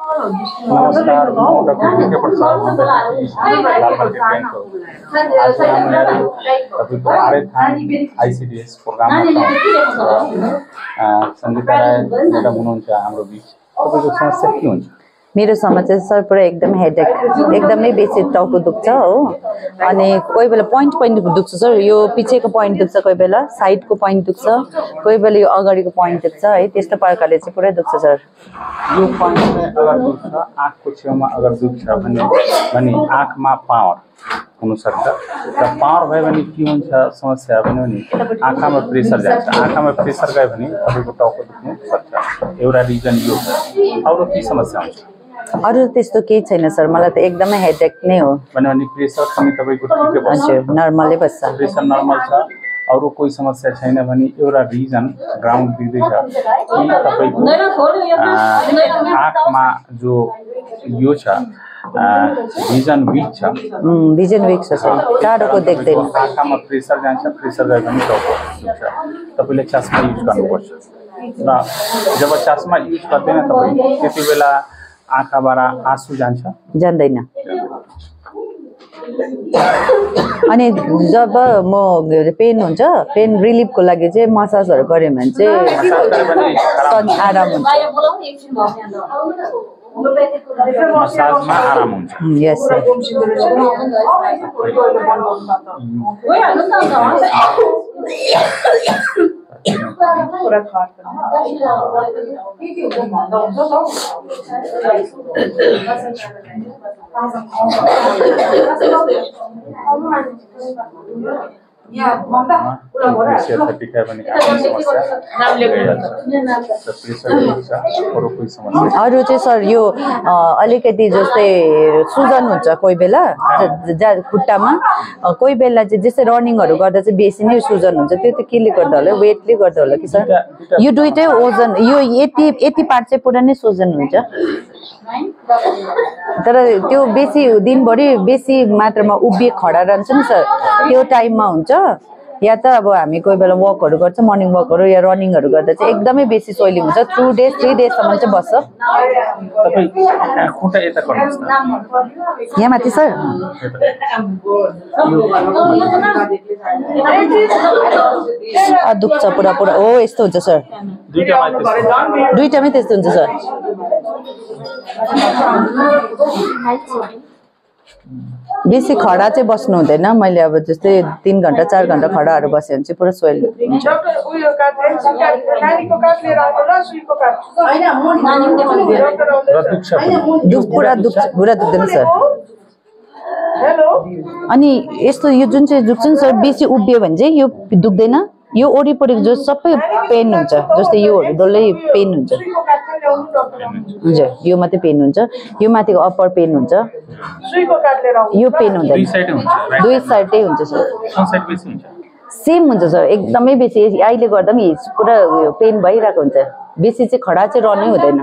नमस्कार, म डाक्टर के प्रसाद आज तपाईँको आरएथान आइसिडिएस प्रोग्राममा सङ्गीता राय म्याडम हुनुहुन्छ हाम्रो बिच। तपाईँको समस्या के हुन्छ? मेरो समस्या सर पुरा एकदम हेडेक, एकदमै बेसी टाउको दुख्छ हो। अनि कोही बेला पोइन्ट दुख्छ सर, यो पिछेको पोइन्ट दुख्छ, कोही बेला साइडको पोइन्ट दुख्छ, कोही बेला यो अगाडिको पोइन्ट दुख्छ है। त्यस्तो प्रकारले चाहिँ पुरै दुख्छ सर। यो पोइन्टमा अगर दुख्छ, आँखको छेउमा अगर दुख्छ भने आँखमा पावर हुनसक्छ र पावर भयो भने के हुन्छ समस्या भन्यो भने आँखामा प्रेसर जान्छ। आँखामा प्रेसर गयो भने तपाईँको टाउको दुख्नु सक्छ। एउटा रिजन यो हो। अरू के समस्या हुन्छ? अरू त्यस्तो केही छैन सर, मलाई त एकदमै हेडेक नै हो। भने प्रेसर पनि तपाईँको ठिकै बस्छ? हजुर, नर्मलै बस्छ। प्रेसर नर्मल छ, अरू कोही समस्या छैन भने एउटा रिजन ग्राउन्ड दिँदैछ कि तपाईँको आँखमा जो यो छ भिजन विक छ। भिजन विक छ सर, टाढोको देख्दैन। आँखामा प्रेसर जान्छ, प्रेसर गयो भने टाउको दुख्छ। तपाईँले चस्मा युज गर्नुपर्छ र जब चस्मा युज गर्दैन तपाईँ त्यति बेला आँखाबाट आँसु जान्छ? जान्दैन। अनि जब म पेन हुन्छ, पेन रिलिफको लागि चाहिँ मसाजहरू गऱ्यो भने चाहिँ आराम हुन्छ। मसाजमा आराम हुन्छ। यस सर। अरू चाहिँ सर यो अलिकति जस्तै सुजन हुन्छ कोही बेला खुट्टामा, कोही बेला चाहिँ जस्तै रनिङहरू गर्दा चाहिँ बेसी नै सुजन हुन्छ। त्यो त केले गर्दा होला? वेटले गर्दा होला कि सर? यो दुइटै ओजन, यो यति पार्ट चाहिँ पुरा नै सुजन हुन्छ, तर त्यो बेसी दिनभरि बेसी मात्रामा उभिए खडा रहन्छ नि सर, त्यो टाइममा हुन्छ। या त अब हामी कोही बेला वकहरू गर्छ, मर्निङ वकहरू या रनिङहरू गर्दा चाहिँ एकदमै बेसी सोइलिङ हुन्छ। 2 डेज 3 डेजसम्म चाहिँ बस्छ। यहाँ माथि सर दुख्छ पुरा हो, यस्तो हुन्छ सर। दुईटामै त्यस्तो हुन्छ सर। बेसी खडा चाहिँ बस्नु हुँदैन। मैले अब जस्तै 3 घण्टा 4 घण्टा खडाहरू बस्यो भने चाहिँ पुरा सोइल हुन्छ। पुरा दुख्दैन सर। अनि यस्तो यो जुन चाहिँ दुख्छ नि सर, बेसी उभियो भने चाहिँ यो दुख्दैन। यो वरिपरि जो सबै पेन हुन्छ, जस्तै योहरू डल्लै पेन हुन्छ। हजुर, यो मात्रै पेन हुन्छ। यो माथिको अप्पर पेन हुन्छ, यो पेन हुँदैन। दुई साइडै हुन्छ सर। सेम हुन्छ सर, एकदमै बेसी। अहिले गर्दा पनि पुरा उयो पेन भइरहेको हुन्छ। बेसी चाहिँ खडा चाहिँ रहनै हुँदैन।